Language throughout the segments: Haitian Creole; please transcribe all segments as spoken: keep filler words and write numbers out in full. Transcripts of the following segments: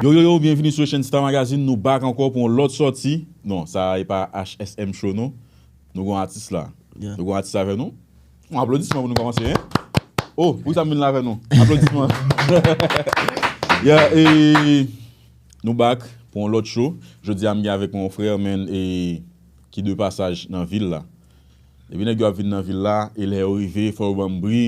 Yo, yo, yo, byenvini sou Ocean Star Magazine. Nou back ankò pou yon lòt sòti. Non, sa e pa H S M Show, non. Nou gon atis la. Nou gon atis avè nou. Yon aplodisman pou nou kòmanse, hein? Oh, pou sa m vin la avè nou. Aplodisman. Yeah, e nou back pou yon lòt show. Jodi a, m gen avèk mwen yon frè, men, e ki de pasaj nan vil la. Depi nèg yo ap vin nan vil la, e lè yo rive, fò yo ban m bri,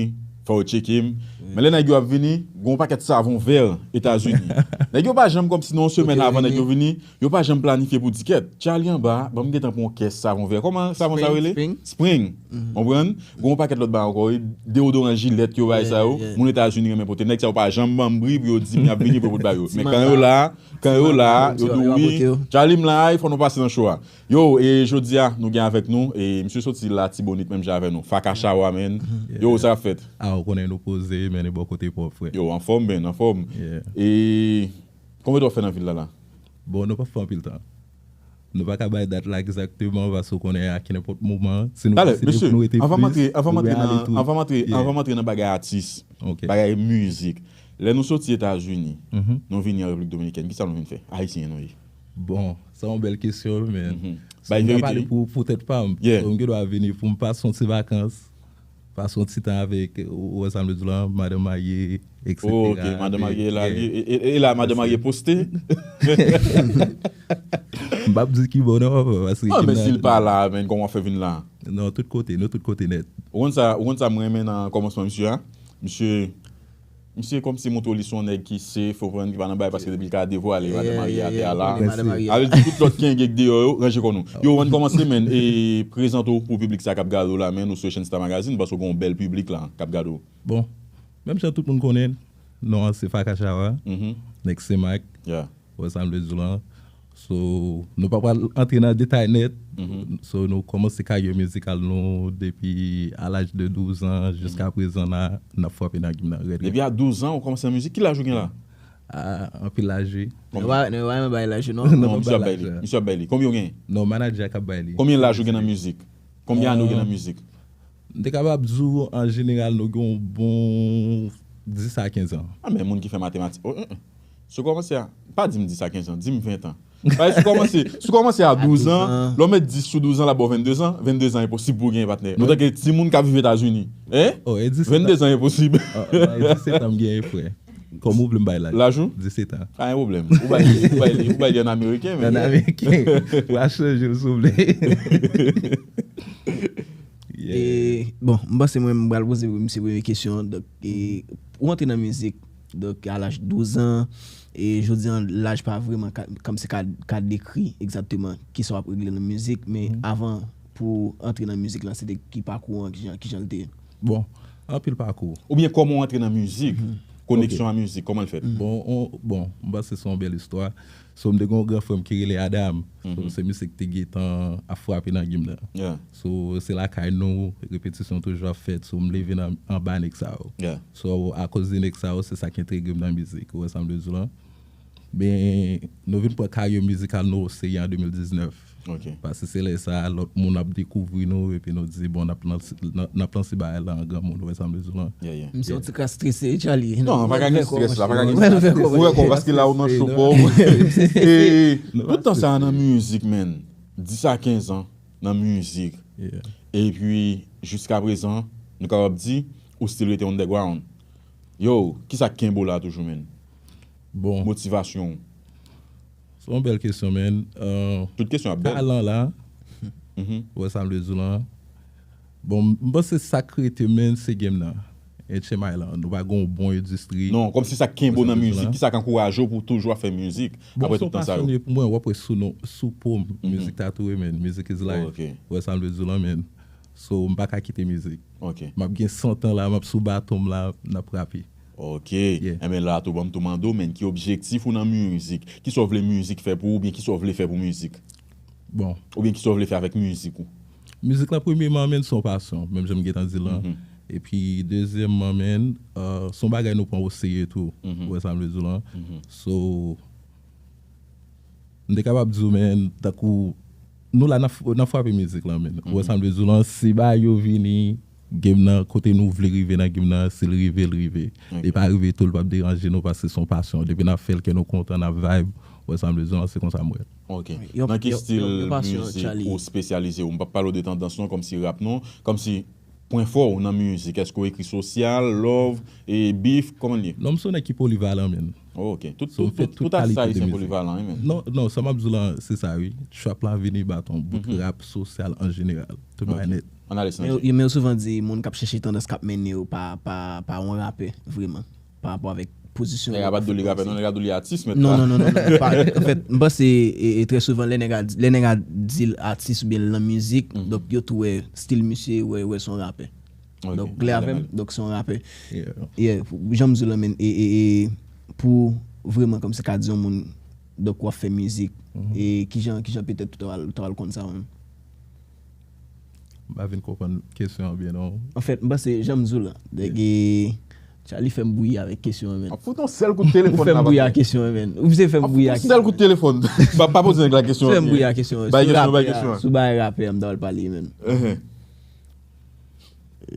fò yo tcheke m. Men lè nèg yo ap vini, gon pakèt savon vè Etazini. Nèg yo pa janm kòmsi nan yon semèn avan nèg yo vini, yo pa janm planifye pou di kèt. Charly anba, ban m gentan pran yon kès savon vè. Kòman savon sa rele? Spring. Spring. Konprann? Gon pakèt lòt bagay ankò, e deodoran, jilèt yo, bagay sa yo. Moun Etazini renmen pote. Nèg sa yo pa janm ban m bri pou yo di m y ap vini pou yo pote ba yo. Men kan yo la, kan yo la, yo di w wi. Charly m la, fò nou pase nan show a. Yo, e jodi a, nou gen avèk nou, e misye soti Latibonit menm jan avè nou. Faka Chawa, man. Yo, sa k ap fèt? Ah, ou konnen nou poze, men e bò kote pwòp, frè. Yo, anfòm, man, anfòm. E konbyen tan w fè nan vil la, la? Bon, nou pa fè anpil tan. Nou pa ka bay dat la egzakteman, paske ou konnen a ki nenpòt moman, si nou deside pou nou rete plis, nou gen ale tou. Anvan m antre, anvan m antre nan bagay atis, bagay mizik. Lè nou soti Etazini, nou vini an Repiblik Dominikèn, kisa nou vin fè? Ayisyen nou ye. Bon, sa yon bèl kesyon, men si m ta pale pou, pou tèt pa m, m gen dwa vini pou m pase yon ti vakans, pase yon ti tan avèk, ou wè sa m vle di w la, madanm marye, et cetera. Oh, ok, madanm marye la, e la madanm marye poste. M p ap di ki bò non, papa, paske... Ah, men si l pa la, men kòman w fè vin la? Non, tout kote, nou tout kote nèt. Ou konn sa, ou konn sa m renmen nan kòmansman misye a? Misye Misye kòmsi montre w li se yon nèg ki safe, ou konprann, ki pa nan bagay, paske depi l ka devwale madanm marye atè a la. Sa vle di tout lòt kenge k deyò yo, ranje kò nou. Yo, ann kòmanse, men, e prezante w pou piblik sa k ap gade w la, men, nou sou Ocean Star Magazine, paske w gen yon bèl piblik la k ap gade w. Bon, menm jan tout moun konnen, non an se Faka Chawa, nèg Senmak. Ou wè sa m vle di w lan. So, nou pa pral antre nan detay nèt. So, nou kòmanse karyè mizikal nou depi a laj de douz an, jiska prezan la, n ap frape nan gim nan rèd, rèd. Depi a douz an, ou kòmanse nan mizik? Ki laj ou gen la? Ah, anpil laj, wi. Nou pa, nou pa renmen bay laj, non? Non, misye ap bay li. Misye ap bay li. Konbyen ou gen? Non, manadjè a k ap bay li. Konbyen laj ou gen nan mizik? Konbyen ane ou gen nan mizik? M te kapab di w, an jeneral, nou gen yon bon dis a kenz an. Ah, men moun ki fè matematik. Oh, eh, eh. Si w kòmanse a, pa di m dis a kenz an, di m ven an. Paske si w kòmanse, si w kòmanse a douz an, lè w met dis sou douz an, l ap ba w venndezan, venndezan enposib pou w genyen patnè. Otanke timoun k ap viv Etazini. Hein? Oh, e disèt an. Venndezan enposib. Ah, e disèt an m genyen, frè. Kòman ou vle m bay laj? Laj ou? Disèt an. Pa gen pwoblèm. Ou bay li, ou bay li, ou bay li an ameriken, men. An ameriken. Ou a chanje l, si w vle. E, bon, m panse mwen, m pral poze misye premye kesyon an. Donk, e, ou antre nan mizik, donk, a laj douz an, e jodi an, laj pa vrèman ka, kòmsi ka, ka dekri egzakteman kisa w ap regle nan mizik, men avan, pou antre nan mizik lan, se te ki pakou an, kijan, kijan l te ye? Bon, anpil pakou. Oubyen kòman w antre nan mizik? Koneksyon a mizik, kòman l fèt? Bon, on, bon, m panse se yon bèl istwa. So, m te gen yon gran frè m ki rele Adam. So, se misye ki te gentan ap frape nan gim nan. So, se lakay nou, repetisyon toujou ap fèt. So, m leve nan, anba nèg sa yo. So, akoz de nèg sa yo, se sa ki entegre m nan mizik. Ou wè sa m vle di w lan? Men, nou vin pran karyè mizikal nou oserye an de mil diznèf. Paske se lè sa a, lòt moun ap dekouvri nou, epi nou di, bon, n ap lanse, n ap, n ap lanse bagay la an granmoun, ou wè sa m vle di w lan? M se yon ti kras strese, wi, Charly. Non, pa ka gen strès la, pa ka gen strès. Ou wè kò, paske la ou nan cho pa w. E, tout tan sa a nan mizik, men, dis a kenz an, nan mizik. Epi, jiska prezan, nou kapab di, ou still rete underground. Yo, kisa k kenbe w la toujou, men? Bon. Motivasyon w. Se yon bèl kesyon, men. Euh, tout kesyon ap bèl. Talan la, ou wè sa m vle di w lan. Bon, m panse sa k rete, men, se game nan. H M I lan. Nou pa gen yon bon endistri. Non, kòmsi sa k kenbe w nan mizik, kisa k ankouraje w pou w toujou ap fè mizik apre tout tan sa yo? Bon, se yon pasyon li ye pou mwen, w ap wè sou non, sou po m, music tattoo, men, music is life. Ou wè sa m vle di w lan, men. So, m pa ka kite mizik. M ap gen san tan la, m ap sou baton m la, n ap rape. Ok. Enben la tou, ban m tou mande w, men, ki objektif ou nan mizik? Kisa w vle mizik fè pou ou, oubyen kisa w vle fè pou mizik? Bon. Oubyen kisa w vle fè avèk mizik ou? Mizik la, premyeman, men, se yon pasyon, menm jan m gentan di l lan. Epi, dezyèmman, men, euh, se yon bagay nou pran oserye tou. Ou wè sa m vle di w lan? So, m te kapab di w, men, tankou, nou la, n ap, n ap frape mizik lan, men. Ou wè sa m vle di w lan? Si bagay yo vini, Game nan, kote nou vle rive nan game nan, si l rive, l rive. Li pa rive tou, li p ap deranje nou, paske se yon pasyon. Depi n ap fè l, ke nou kontan, n ap vibe, wè sa m vle di w, se konsa m wè l. Ok. Nan ki stil mizik ou espesyalize w? M p ap pale w de tandans non, kòmsi rap non, kòmsi pwen fò w nan mizik. Èske w ekri sosyal, love, e beef, kòman l ye? Non, m se yon nèg ki polivalan, menn. Oh, ok. Tout, tout, tout, tout atis ayisyen polivalan, wi, menn. Non, non, sa m ap di w la, se sa, wi. Trap la vini bat yon bout rap sosyal an jeneral. Tout bagay nèt. Ann ale, Sanjay. Men, men yo souvan di moun k ap chèche tandans k ap mennen yo pa, pa, pa yon rapè, vreman. Pa rapò avèk pozisyon yo. Nèg la pa t dwe li rapè, non, nèg la dwe li atis, mèt. Non, non, non, non, non. Anfèt, m panse, e, e, trè souvan, lè nèg a, lè nèg a di l atis oubyen l nan mizik, donk yo tou wè stil misye, wè, wè se yon rapè. Donk, klè avè m, donk se yon rapè. Yeah, pou, jan m di w la, menn, e, e, e, pou vreman, kòmsi ka di yon moun, donk w ap fè mizik, e kijan, kijan petèt ou ta pral, ou ta pral konn sa, menm? M pa vin konprann kesyon an byen, non. Anfèt, m panse, jan m di w la, nèg, e, Charly fè m bouyi avèk kesyon an, menn. Ap fout yon sèl kout telefòn. Ou fè m bouyi ak kesyon an, menn. Ou vle fè m bouyi ak kesyon an. Ap fout yon sèl kout telefòn. Pa, pa poze nèg la kesyon an. Fè m bouyi ak kesyon an. Bay kesyon, bay kesyon an. Sou bagay rapè, m ta pral pale, menn.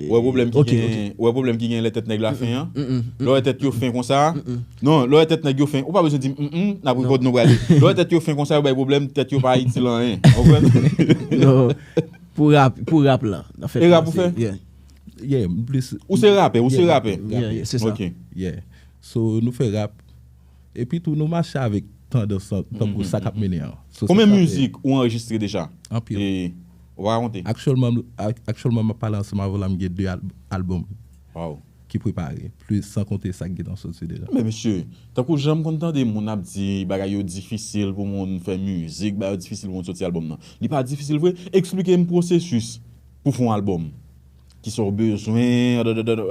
Ou wè pwoblèm ki genyen, ou wè pwoblèm ki genyen lè tèt nèg la fen an? Lè w wè tèt yo fen konsa, non, lè w wè tèt nèg yo fen, ou pa bezwen di m, m, m, n ap rekòd nou prale. Lè w wè tèt yo fen konsa, yo bay pwoblèm, tèt yo pa itil anyen. Ou konprann? Non, pou rap, pou rap la. E rap ou fè? Yeah, m plis. Ou se rapè, ou se rapè. Yeah, yeah, se sa. Ok. Yeah. So, nou fè rap. Epi tou, nou mache avèk tandans lan, tankou sa k ap mennen an. So, se sa. Konbyen mizik ou anrejistre deja? Anpil. E, ou pa ka konte? Aktyèlman, ak-, aktyèlman, m ap pale ansanm avè w la, m gen de al-, albòm ki prepare, plis san konte sa k gentan soti deja. Men mesye, tankou jan m konn tande moun ap di bagay yo difisil pou moun fè mizik, bagay yo difisil pou moun soti albòm nan. Li pa difisil vre? Eksplike m pwosesis pou fè yon albòm. Kisa w bezwen,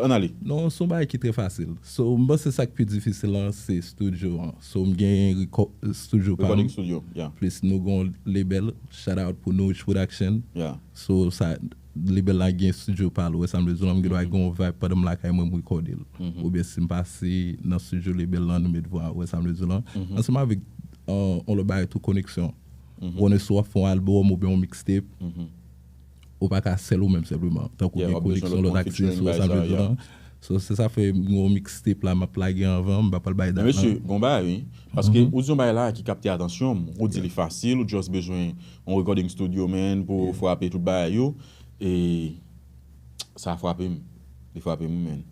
ann ale. Non, se yon bagay ki trè fasil. So, m panse sa k pi difisil lan, se estidyo an. So, m gen reko-, estidyo pa m. Recording studio, yeah. Plis nou gen yon label, shout out pou Norwich Production. Yeah. So, sa, label la gen estidyo pa l, ou wè sa m vle di w la, m gen dwa gen yon vibe pandan m lakay mwen, m rekòde l. Oubyen si m pase nan estidyo label lan, nou met vwa, ou wè sa m vle di w la. Ansanm avèk, euh, yon lòt bagay tou, koneksyon. Ou konnen si w ap fè yon albòm oubyen yon mixtape, ou pa ka sèl ou menm senpleman. Tankou gen koneksyon lòt atis, ou wè sa m vle di w la. So, se sa fè m gen yon mixtape la, m ap lage anvan, m pa pral bay dat lan. Men mesye, gon bagay wi. Paske ou di yon bagay la ki kapte atansyon m, ou di li fasil, ou just bezwen yon recording studio, man, pou frape tout bagay yo. E sa frape m. Li frape m, man.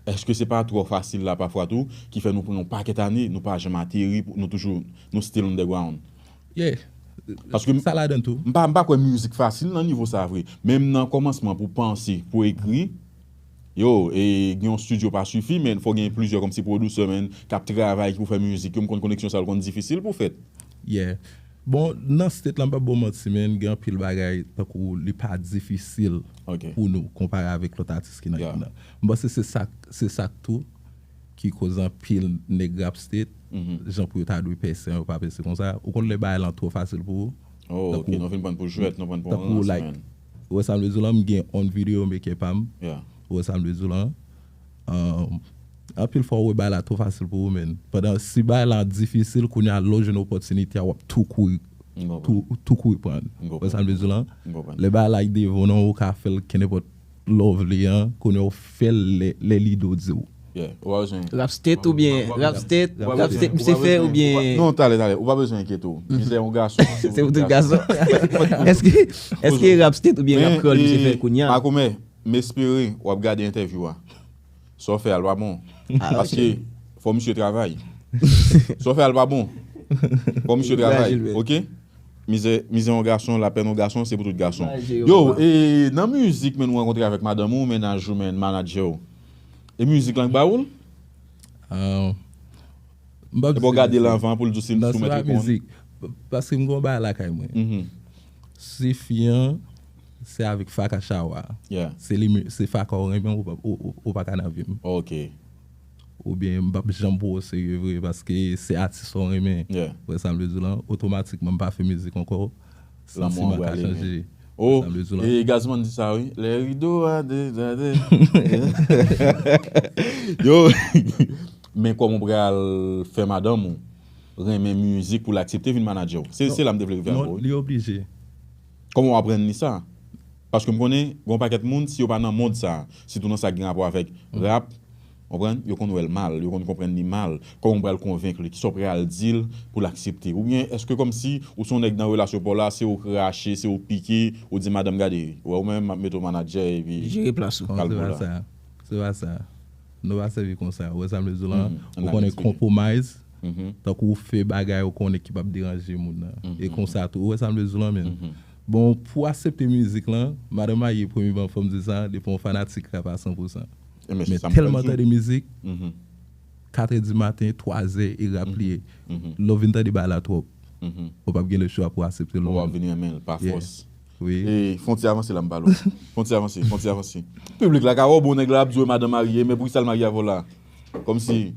Èske se pa twò fasil la pafwa tou, ki fè nou pran yon pakèt ane, nou pa janm ateri, nou toujou, nou still underground? Yeah. Paske m, sa ladan tou. M pa, m pa kwè mizik fasil nan nivo sa vre. Menm nan kòmansman pou panse, pou ekri, yo, e gen yon studio pa sifi, men fò gen plizyè kòmsi pwodisè, men, k ap travay pou fè mizik yo. M konn koneksyon sa yo konn difisil pou fèt. Yeah. Bon, nan state lan, m p ap ba w manti, men, gen anpil bagay, tankou li pa difisil pou nou, konpare avèk lòt atis ki nan game nan. M panse se sa, se sa k tou ki koz anpil nèg rap state, jan pou yo ta dwe pèse an, yo pa pèse konsa. Ou konn lè bagay lan twò fasil pou ou. Oh, ok, nou vin pran pou jwèt, nou pran pou rans, like, man. Ou wè sa m vle di w la, m gen on video maker pa m. Yeah. Ou wè sa m vle di w la. Um, anpil fwa, ou wè bagay la twò fasil pou ou, man. Pandan si bagay la difisil, kounye a, lè w jwenn opòtinite a, w ap tou kouri, tou, tou kouri pran l. Ou wè sa m vle di w la. Lè bagay la devan w, ou ka fè l kenenpòt lè w vle an, kounye a w fè l lè, lè lide w di w. Yeah, ou pa bezwen. Rap state oubyen, rap state, rap state, misye fè oubyen. Non, talè, talè, ou pa bezwen enkyete w. Mizè yon gason, se pou tout gason. Èske, èske rap state oubyen rap kreyòl misye fè kounye a? Makomè, m espere w ap gade entèvyou a. Sa w fè a l pa bon. Paske fò misye travay. Sa w fè a l pa bon. Fò misye travay, ok? Mizè, mizè yon gason, lapèn yon gason, se pou tout gason. Yo, e nan mizik, men, ou rankontre avèk madanm ou, mennaj ou, men, manadjè w. E mizik lan k ba ou l? Ah, m p ap di se mizik. Epi w gade l anvan pou l di w si l soumèt li konn. Non, se pa mizik. Paske m gen yon bagay lakay mwen. Si fi an, se avèk faka chawa. Yeah. Se li, se faka w renmen, ou pa, ou, ou, ou pa ka nan vi m. Ok. Oubyen m p ap janm pran w serye vre, paske se atis sa w renmen. Yeah. Ou wè sa m vle di w lan, otomatikman m pa fè mizik ankò, santiman ka chanje. Ou wè sa m vle di w lan. E Gazman di sa wi, lè rido a degade. Yo, men kòman w pral fè madanm ou renmen mizik pou l aksepte vin manadjè w? Se, se la m te vle rive a. Non, li oblije. Kòman w aprann li sa? Paske m konnen, gen yon pakèt moun, si yo pa nan mond sa, sitou nan sa k gen rapò avèk rap, konprann, yo konn wè l mal, yo konn konprann li mal. Kòman w pral konvenk li? Kisa w pral di l pou l aksepte? Oubyen èske kòmsi ou se yon nèg nan relasyon pa w la, se ou k rache, se ou k pike, ou di madanm, gade, wè ou menm, m ap mete w manadjè epi Jere plas ou. Non, kal se pou pa la. Sa. Se pa sa. Nou pa sèvi konsa. Ou wè sa m vle di w lan? Mhm. Ou konnen Explike. Compromise, Mhm. tankou ou fè bagay ou konnen ki p ap deranje moun nan. Mhm. E konsa tou. Ou wè sa m vle di w lan, men? Mhm. Bon, pou aksepte mizik lan, madanm Maye, premyèman, fò m di sa, depi yon fanatik rap a san pou san. E men, se Men sa m pral tèlman di. Tande mizik, Mhm. kat è di maten, twa zè, e rap li ye. Mhm. Lè w vin tande bagay la twòp, Mhm. ou p ap gen lechwa pou aksepte l. Ou ap vini renmen l pa Yeah. Fòs. Wi. E fon ti avanse la m pale w. Fon ti avanse, fon ti avanse. Piblik la ka wè w bon nèg la ap di w madanm marye, men poukisa l marye avè w la? Kòmsi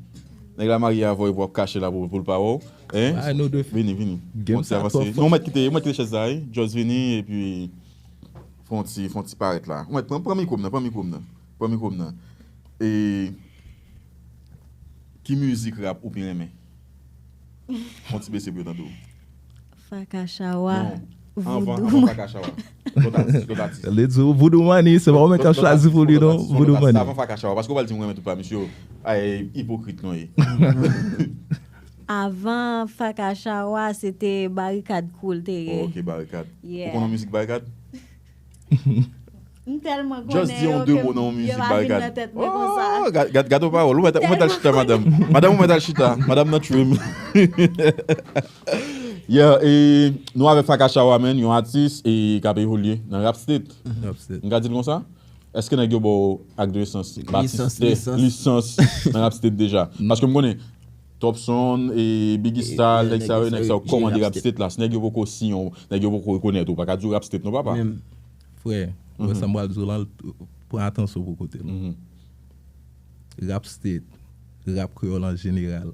nèg la marye avè w epi w ap kache la pou, pou l pa wè w. Hein? Ay, nou de Vini, vini. Game Fon ti sa avanse. twòp Non, fòs. mèt kite, mèt kite chèz la, wi. Just vini epi fon ti, fon ti parèt la. Mèt pran, pran mikwo m nan, pran mikwo m nan. Pran mikwo m nan. E ki mizik rap ou pi renmen? Fon ti bese pou yo tande w. Fakachawa. Non. Anvan, Voodoo. Anvan Fakachawa. Lòt atis, lòt atis. Li di w Voodoo Money, se pa ou menm k ap chwazi pou li non, Voodoo Money. Avan Fakachawa, paske w pral di m renmen tout pa misye yo. Ay, ipokrit nou ye. Avan Fakachawa, se te Barikad Cool te ye. Ok, Barikad. Yeah. Ou konnen mizik Barikad? M tèlman konnen Just di yon de mo nan yon mizik Barikad. Nan tèt mwen konsa. Oh, gad, gad, gad yon pawòl. Ou mèt, ou mèt al chita, madanm. Madanm, ou mèt al chita. Madanm nan trim. Yeah, e nou avèk Fakachawa, man, yon atis e k ap evolye nan Rap State. Rap State. M ka di l konsa? Èske nèg yo ba w adolesans, Lisans, batistè, lisans. Lisans nan Rap State deja? Paske m konnen Topson e Biggie Star, e nèg sa yo, nèg nèg sa sa yo, yo kòmande Rap Rap State la. Si nèg yo poko siyen w, nèg yo poko rekonèt ou, pa ka di w Rap State non, papa. Menm. Frè, ou wè sa m pral di w lan, pran atansyon pou koute l. Mhm. Rap State, rap kreyòl an jeneral.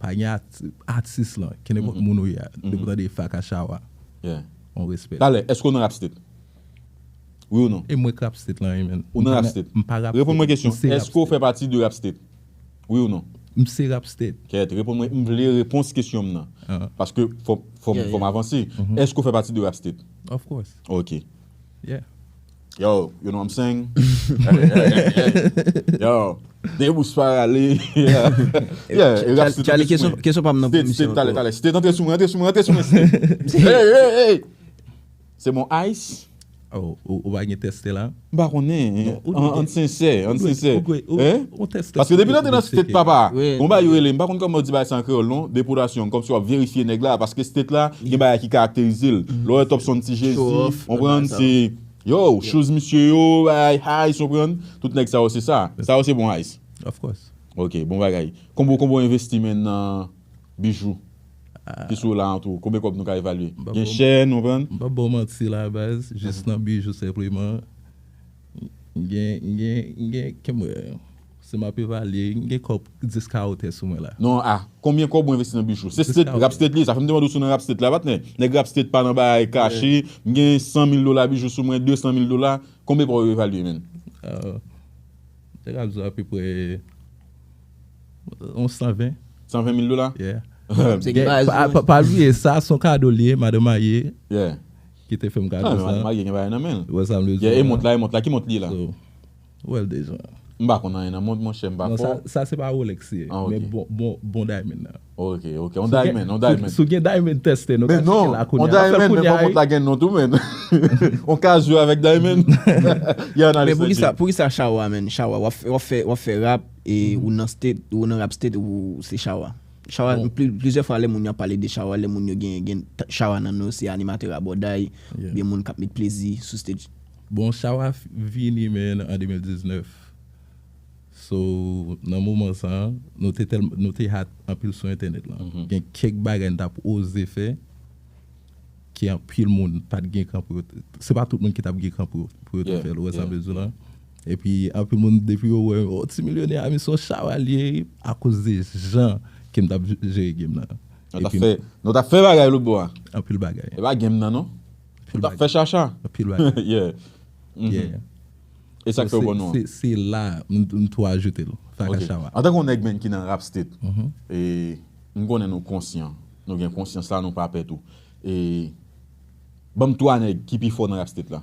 Pa gen ati- atis lan, kenenpòt moun ou ye a, depi w tande Fakachawa, Yeah. on respè. Talè, èske w nan Rap State? Wi ou non? E mwen k Rap State lan, wi, men. Ou nan Rap State? M pa Rap Reponn mwen State, kesyon. m se Rap Èske w fè pati de Rap State? Wi ou non? M se Rap State. Kèt, reponn mwen, m vle repons kesyon m nan. Ah. Paske fò, fò, Yeah, fò m yeah. avanse. Èske w fè pati de Rap State? Of course. Ok. Yeah. Yo, you know what I'm saying? Hey, hey, hey, hey. Yo, debous pa rale. Yeah. Yeah, e Rap State Chale, nan kesyon kesyon. Kesyon pa m nan State, pwomisyon State, talè, ankò. Talè. State, antre sou mwen, antre sou mwen, antre sou mwen, State. Hey, hey, hey. Se bon Ice? Oh, ou, ou pa gen tèste la? M pa konnen. Non, ou An, gen- an sensè, an ou gen- sensè. ou gen- ou- Hein? Ou tèste. Paske depi lè w te nan State, papa, Wi. yon bagay yo rele m, m pa konn kòman yo di bagay sa an kreyòl non, depòtasyon, kòmsi w ap verifye nèg la, paske State la, gen bagay ki karakterize l. Lè w wè Topson ti Jezi, Show off, w konprann, sa. Se, yo, shoes misye yo, bagay, Ice, w konprann, tout nèg sa yo se sa. Sa yo se bon Ice. Of course. Ok, bon bagay. Konbo, konbo envestiman nan bijou. Ki sou la an tou. Konbyen kòb nou ka evalye? Ba Gen bon. Chèn, w konprann? M pa bon manti la, baz, jis nan bijou senpleman. M gen, m gen, m gen, kèm wè. Si m ap evalye, m gen kòb dis ka wotè sou mwen la. Non, a, konbyen kòb ou envesti nan bijou? Se Dis State, ka Rap State li, sa fè m te mande w si w nan Rap State la, patnè. Nèg Rap State pa nan bagay kache, m gen san mil dola bijou sou mwen, de san mil dola, konbyen pa w evalye, menn? Euh, te ka di apeprè yon san ven. San ven mil dola? Yeah. Se gen Gen- baz, pa, wi. pa, pa bliye sa, se yon kado li ye, madanm Maye Yeah. ki te fè m Ah, kado men sa. Maye gen bagay nan men l. Wè sa m vle di Yeah, e la. mont la, e mont la, ki mont li la? So, wè l deja. M pa konn anyen nan mont, monchè, m pa Non, fò. Sa, sa se pa Rolex ye, Ah, ok. Men bon, bon, bon diamond nan. Ok, ok. On Si w gen- diamond, on si w- diamond. Si w gen diamond tèste, nou Men ka non, cheke la kounye on a. N ap fè diamond, kounye men a, fò mont wi. la gen non tou, men. On kazyo avèk diamond. Yeah, Men analyst poukisa, legit. Poukisa Chawa, menn? Chawa, w ap fè, w ap fè, w ap fè rap e ou nan state, ou nan rap state, ou se Chawa. Chawa, Bon. pli- plizyè fwa lè moun yo ap pale de Chawa, lè moun yo gen, gen t- Chawa nan non, se animatè rabòday, Yeah. oubyen moun k ap met plezi sou stage. Bon, Chawa f- vini, men, an de mil diznèf. So, nan moman sa, nou te tèl, nou te hot anpil sou entènèt lan. Gen kèk bagay n t ap oze fè, ke anpil moun pa t gen kran pou yo, se pa tout moun ki t ap gen kran pou, pou yo te Yeah, fè l, ou wè sa yeah. M vle di w lan. Epi, anpil moun, depi yo wè, o, Ti Milyonè a, misye yon Chawa li ye, akoz de jan ke m t ap jere game nan. Nou t ap Epi, fè, nou t ap fè bagay lòt bò a. Anpil bagay. E pa game nan, non? Anpil Nou t ap bagay. Fè chacha. Anpil bagay. Yeah. Mhm. Yeah. E sa k fè w Se- bon non? Se se la, m m tou ajoute l. Faka Ok. Chawa. Antanke yon nèg, menn, ki nan rap state, Mhm. e, m konnen nou konsyan. Nou gen konsyans la, nou pa pè tou. E, ban m twa nèg ki pi fò nan rap state la.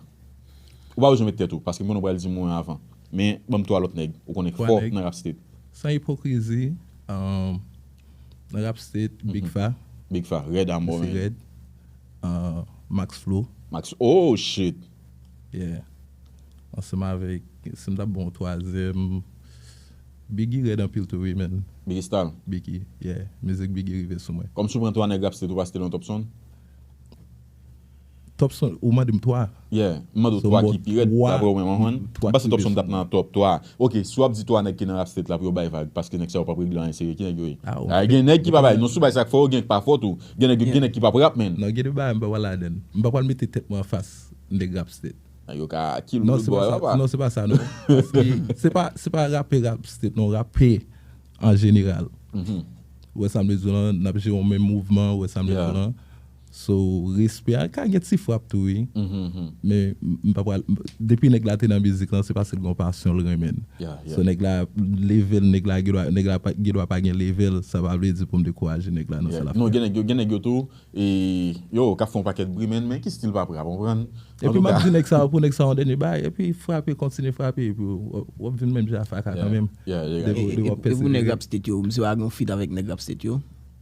Ou pa bezwen met tèt ou, paske m konnen w pral di mwen avan. Men, ban m twa lòt nèg ou konnen k fò nan Rap State. San ipokrizi, um, nan Rap State, Big Fa. Big Fa, rèd amò, men. Rèd. Uh, Max Flow. Max, oh shit! Yeah. Ansanm avèk, si m t ap bon twazyèm, Biggie rèd anpil tou, wi, men. Biggie Style. Biggie, yeah. Mizik Biggie rive sou mwen. Kòm si w pran twa nèg Rap State, ou pa site nan Top Sound? Top Sound, ou mande m twa? Yeah, m mande w twa ki pi rèd, dapre ou menm, anhan. M panse Top Sound t ap nan top twa. Ok, si w ap di twa nèg ki nan Rap State la pou yo bay vag, paske nèg sa yo p ap regle anyen serye, ki nèg yo ye? Ah, gen nèg ki pa bay, non, si w bay sa k fò yo, gen nèg ki pa fò tou. Gen nèg, gen nèg ki p ap rap, men. Non, gen de bagay m pa pral ladann. M pa pral mete tèt mwen anfas nèg Rap State. Nèg yo ka kill ou tout bò, yo pa. Non, se pa sa, non. Paske se pa, se pa rapè Rap State, non, rapè an jeneral. Ou wè sa m vle di w lan, n ap jere yon menm mouvman, ou wè sa m vle di w lan. So, respè a, ka gen ti frap tou, wi. Men, m pa pral, depi nèg la te nan mizik lan, se paske l gen yon pasyon l renmen. So, nèg la, level, nèg la, gen dwa, nèg la pa, gen dwa pa gen level, sa pa vle di pou m dekouraje nèg la nan sa l ap fè. Non, gen nèg yo, gen nèg yo tou, e, yo, k ap fè yon pakèt bri, men, men ki stil p ap rap, konprann? Epi m ap di nèg sa yo, pou nèg sa yo, yon dènye bagay, epi frape, kontinye frape, epi w, w ap vin menm jan avèk Faka kanmenm. Depi w ap pèsevere. Epi nèg Rap State yo, misye pa gen yon feat avèk nèg Rap State yo.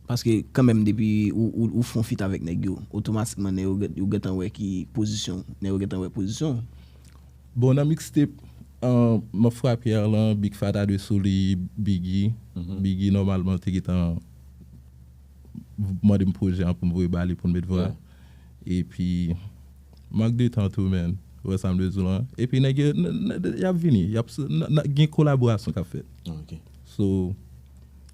Paske kanmenm depi ou, ou, ou fè yon feat avèk nèg yo, otomatikman nèg yo, yo gentan wè ki pozisyon, nèg yo gentan wè pozisyon w. Bon, nan mixtape, uh, m ap frape a lan, Big Fa ta dwe sou li, Biggie. Biggie nòmalman te gentan mande m pwojè an pou m voye ba li pou n met vwa. Epi, mank de tan tou, men. Ou wè sa m vle di w lan. Epi nèg yo, n, n, y ap vini. Y ap, n, n, gen kolaborasyon k ap fèt. So,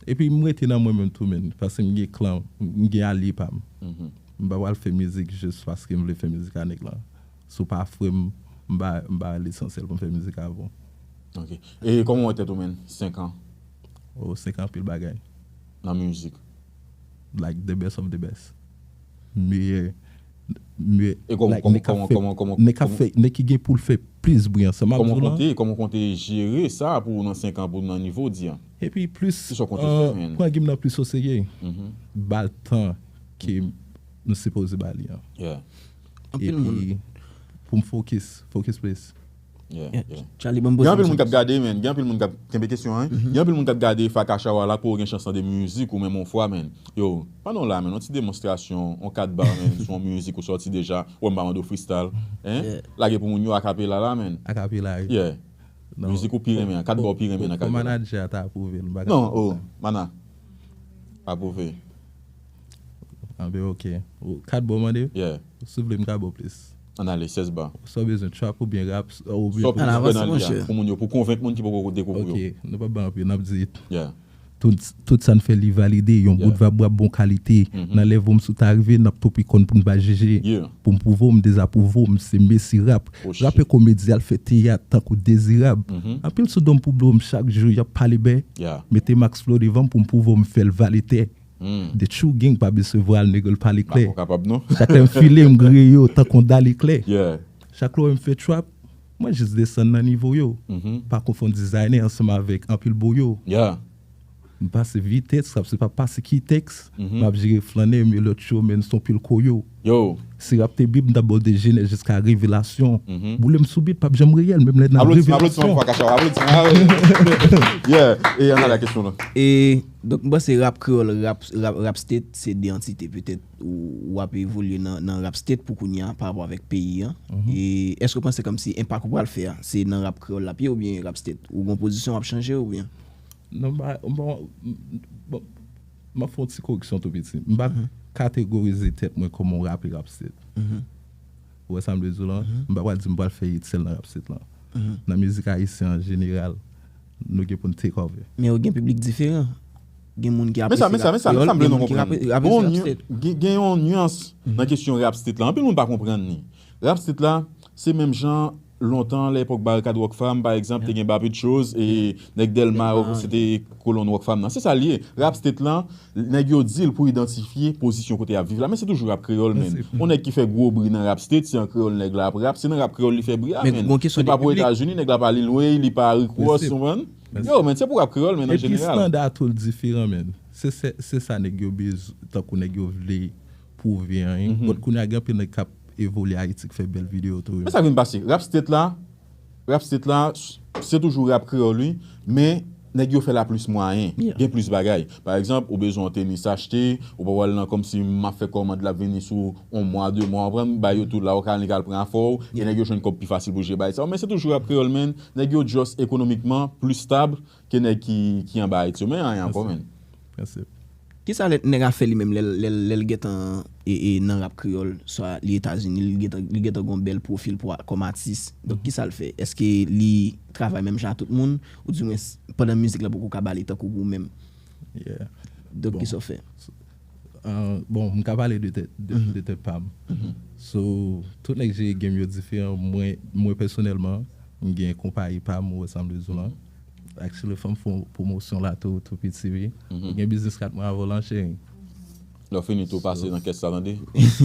epi m rete nan mwen menm tou, men. Paske m gen klan, m gen alye pa m. M pa pral fè mizik jis paske m vle fè mizik a nèg lan. Si w pa frè m, m ba, m ba lesansyèl pou m fè mizik avè w. Ok. E kòman w wè tèt ou, men? Senk an? Oh, senk an anpil bagay. Nan mizik? Like, the best of the best. Meyè, meyè. E kòman, like, kòman, kòman, kòman, kòman, nèg k ap fè, nèg ki gen pou l fè plis bri ansanm, m ap di w lan. Kòman w konte, kòman w konte jere sa pou w nan senk an, pou w nan nivo w di an? Epi plis, pran game nan plis o serye. Ba l tan ke nou sipoze ba li an. Anpil moun. Epi, pou m focus, focus plis. Yeah, yeah. Gen anpil moun k ap gade, men. Gen anpil moun k ap kenbe kesyon an. Gen anpil moun k ap gade Faka Show a la, pou yo gen chans tande mizik ou menm yon fwa, men. Yo, pandan w la, men, yon ti demonstrasyon, yon kat ba, men, sou yon mizik ou sòti deja. Wè, m pa mande w freestyle. Hein? Lage pou moun yo, akapela la, men. Akapela, wi. Yeah. Mizik ou pi renmen an, kat ba w pi renmen nan kat ba. Fò manadjè a ta apwouve l, m pa ka fè sa. Non, oh, mana. Apwouve. Anben, ok. Ou, kat ba w mande? Yeah. Si w vle, m ka ba w plis. Ann ale, sèz ba. Sa w bezwen, trap oubyen rap, oubyen... Sa w plis renmen nan li a, pou moun yo, pou konvenk moun ki poko dekouvri w. Ok, nou p ap bay anpil, n ap di. Yeah. Tout, tout sa n fè li valide, yon bout vab w ap bon kalite. Nan lèvo m si w ta rive, n ap tope kòn pou n pa jije. Pou m pwouve w, m dezapwouve w, m se mesi rap. Rapè komedyen al fè teyat tankou Dezirab. Anpil sou do m pou blo m chak jou, y ap pale bè. Mete Max Flow devan m pou m pwouve w m fè l vale tè. The True Gang pa bezwen vwa l, nèg yo l pale klè. Chak lè m file, m griye yo tankou yon dal eklè. Chak lè w wè m fè trap, mwen jis desann nan nivo yo. Pa konfonn dizayne ansanm avèk anpil boyo. M pase vitès, rap se pa pase kitèks. M ap jere flannè, men lòt yo, men s on pil koyo. Si rap te Bib, m t ap ba w de Jenèz jiska Revelasyon. Boule m sou beat, p ap janm reyèl, menm lè nan revelasyon. Aplodisman, aplodisman pou Faka Show, aplodisman. Yeah, e ann ale a kesyon lan. E, donk, m panse rap kreyòl, rap, rap, rap state, se de antite, petèt, ou, w ap evolye nan, nan rap state pou kounye a, pa rapò avèk peyi an. E èske w panse kòmsi enpak ou pral fè a, se nan rap kreyòl l ap ye oubyen rap state? Ou gen pozisyon w ap chanje oubyen? Non, m pa, m pa, m, bon, m ap fè yon ti koreksyon tou piti. M pa kategorize tèt mwen kòm yon rapè rap state. Ou wè sa m vle di w lan? M pa pral di m pral fè hit sèl nan rap state lan. Nan mizik ayisyen an jeneral, nou gen pou n take over. Men ou gen piblik diferan. Gen moun ki apresye rap kreyòl, gen moun ki apresye rap state. Gen, gen yon nyans nan kesyon rap state lan. Anpil moun pa konprann li. Rap state la, se menm jan lontan, lè epòk Barikad Rockfam, pa egzanp, te gen Baby Chose, e nèg Dèlma yo, se te kolonn Rockfam nan. Se sa l ye. Rap state lan, nèg yo di l pou idantifye pozisyon kote y ap viv la, men se toujou rap kreyòl, men. Yon nèg ki fè gwo bri nan rap state, se an kreyòl nèg la ap rap, se nan rap kreyòl li fè bri a, men. Se pa pou Etazini, nèg la pa Lil Wayne, li pa Rick Ross, ou konprann? Yo, men, se pou rap kreyòl, men, an jeneral. Epi standa tou l diferan, men. Se, se, se sa nèg yo bezwen, tankou nèg yo vle pwouve anyen. But kounye a gen anpil nèg k ap evolye Ayiti, k fè bèl videyo tou. Men sa k vin pase, rap state la, rap state la, se toujou rap kreyòl wi, men nèg yo fè l a plis mwayen, gen plis bagay. Pa egzanp, ou bezwen yon tenis achte, ou pa pral nan kòmsi m ap fè kòmand l ap vini sou yon mwa, de mwa, w konprann, bay yo tou la, ou ka annik al pran afè w, e nèg yo jwenn kòb pi fasil pou jere bagay sa yo. Men se toujou rap kreyòl, man, nèg yo just ekonomikman plis stab ke nèg ki, ki anba Ayiti yo. Men anyen ankò, man. Mèsi. Kisa lè nèg a fè li menm lè l- lè l- lè l gentan e, e nan rap kreyòl, swa li Etazini, li gentan li gentan gon bèl pwofil pou a- kòm atis. Donk kisa l fè? Èske li travay menm jan a tout moun? Oudimwen s- pandan mizik la poko ka ba li tankou ou menm? Yeah. Donk kisa w fè? Uh, bon, m ka pale de tèt de, de tèt pa m. So, tout nèg jere game yo diferan. Mwen, mwen pèsonèlman, m gen konpayi pa m, ou wè sa m vle di w lan. Actually, fò m fè pwomosyon la tou, tou piti wi. Ou gen biznis kat mwa avan w lanse. Lè w fini tou pase nan kès la, tande.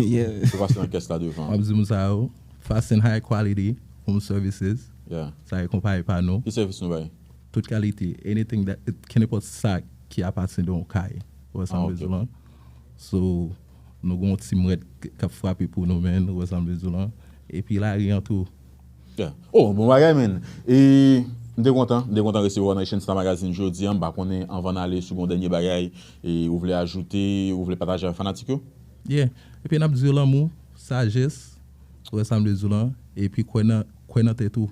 Yeah. Tou pase nan kès la devan. M ap di moun sa yo, Fast and High Quality Home Services. Yeah. Sa e konpayi pa nou. Ki sèvis nou bay? Tout kalite, anything that, kenenpòt sa ki apatyen de yon kay. Ou wè sa Ah, m vle ok. di w lan. So, nou gen yon team rèd k- k ap frape pou nou, man, ou wè sa m vle di w lan. Epi lari an tou. Yeah. Oh, bon bagay, man. E m te kontan, m te kontan resevwa w nan Asian Star Magazine jodi a. M pa konnen, anvan n ale, si w gen yon dènye bagay e ou vle ajoute, ou vle pataje avèk fanatik yo? Yeah. Epi n ap di yo lanmou, sajès, ou wè sa m vle di w lan, epi kwè nan, kwè nan tèt ou.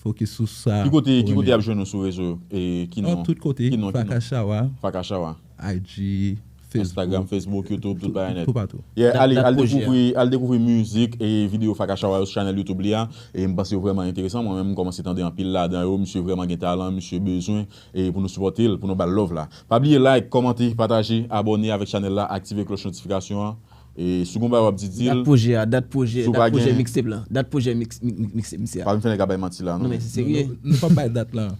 Fokis sou sa. Ki kote, ou ki kote renmen. Y ap jwenn nou sou rezo yo? E ki non? An tout kote, Ki non, ki non? Fakachawa, Fakachawa. I G, Facebook, Instagram, Facebook, YouTube, tout bagay nèt. Toupatou. Yeah, Dat- ale, dat al pwojè a. dekouvri, al dekouvri mizik e videyo Fakachawa yo sou chanèl YouTube li a. E m panse yo vrèman enteresan. Mwen menm, m kòmanse tande anpil ladan yo. Misye vrèman gen talan, misye bezwen e pou nou sipòte l, pou nou ba l love la. Pa bliye like, kòmante, pataje, abòne avèk chanèl la, aktive klòch notifikasyon an. E si w gen yon bagay w ap di, di Dat l. Pwojè a, dat pwojè, Si w pa dat pwojè gen- mixtape la. Dat pwojè mix, mix, mix, mixtape misye a. Pa vin fè nèg a bay manti la, Non, non. men se serye. Nou, nou pa bay dat lan.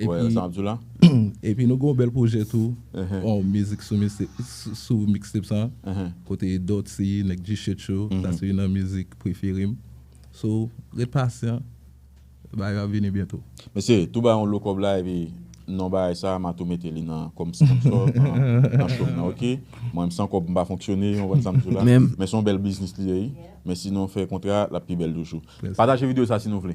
Wè, Epi, sa ap di w la. epi nou gen yon bèl pwojè tou. Mhm. Yon mizik sou mixtape, sou, sou mixtape sa. Mhm. Kote Dotty, nèg G Shit Show, Mhm. sa se youn nan mizik prefere m. So, ret pasyan. Bagay yo ap vini byento. Mesye, tou ba yon lo kòb la, epi non bagay sa, m a tou mete li nan kòm sponsor nan, nan show m nan, ok? Mwen, m san kòb, m pa fonksyone, yon wè sa m di w la. Menm. Men se yon bèl biznis li ye, wi. Men si nou fè kontra, l ap pi bèl toujou. Yes. Pataje videyo sa si nou vle.